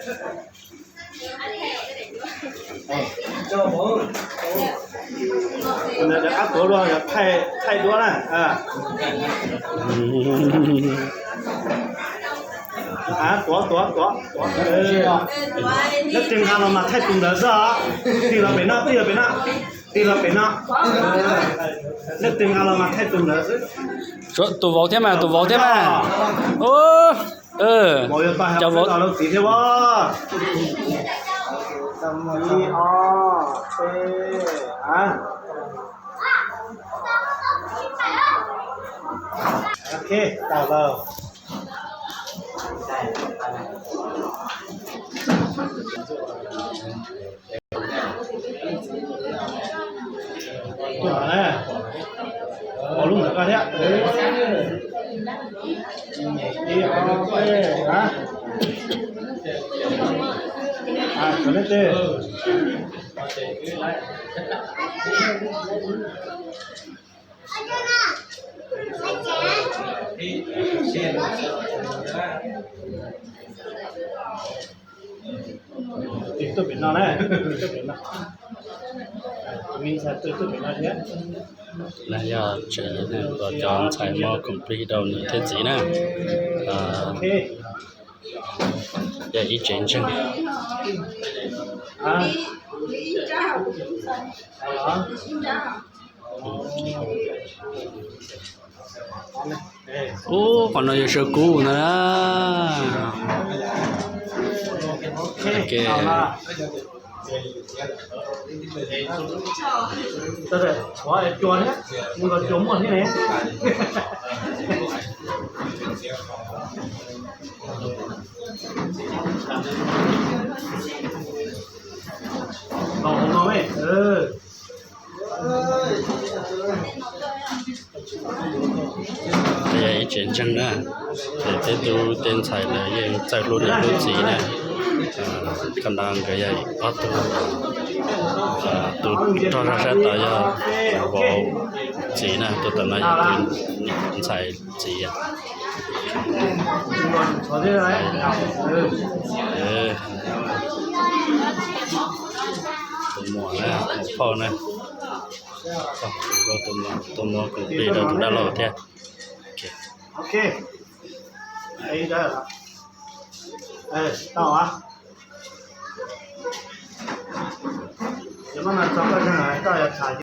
Qab tuav dua, thaij duab na. Tuav, tuav, tuav. Leej twg nqa los mas thaij tus ntawd xwb os. Tig los pem no, tig los pem no, tig los pem no. Leej twg nqa los mas thaij tus ntawd xwb. Tus vauv thiab mas, tus vauv thiab mas. Vauv yuav tau hais lus txiv thiab as. Ib, ob, peb, a. Ok, tau lawm. Tus no ne, ua lub ntawm koj thiab. Ib, ob, peb, a. Tshuav neb tej. Tus tuaj pem no na, tus tuaj pem no. Tus me ntxhais twg tuaj pem no thiab? Lawv yog tsev uas cov ntxhais muab complete rau niam thiab txiv na. Yog ib tsev ntseeg. Ub, qhov no yog sawv kub ntag. Yog ib tsev ntseeg na, ces tej tub tej ntxhais lawv yeej txawj hlub niam hlub txiv na. Koj nrog nkawd yog ob tug, tus rog sab sab tod yog vauv txiv na, tus tom no yog tus ntxhais txiv. Tus muam na, muam phauj na. Tus muam complete rau tus dab laug thiab. Ok. Tau, tau, txog koj zeeg koj yuav tham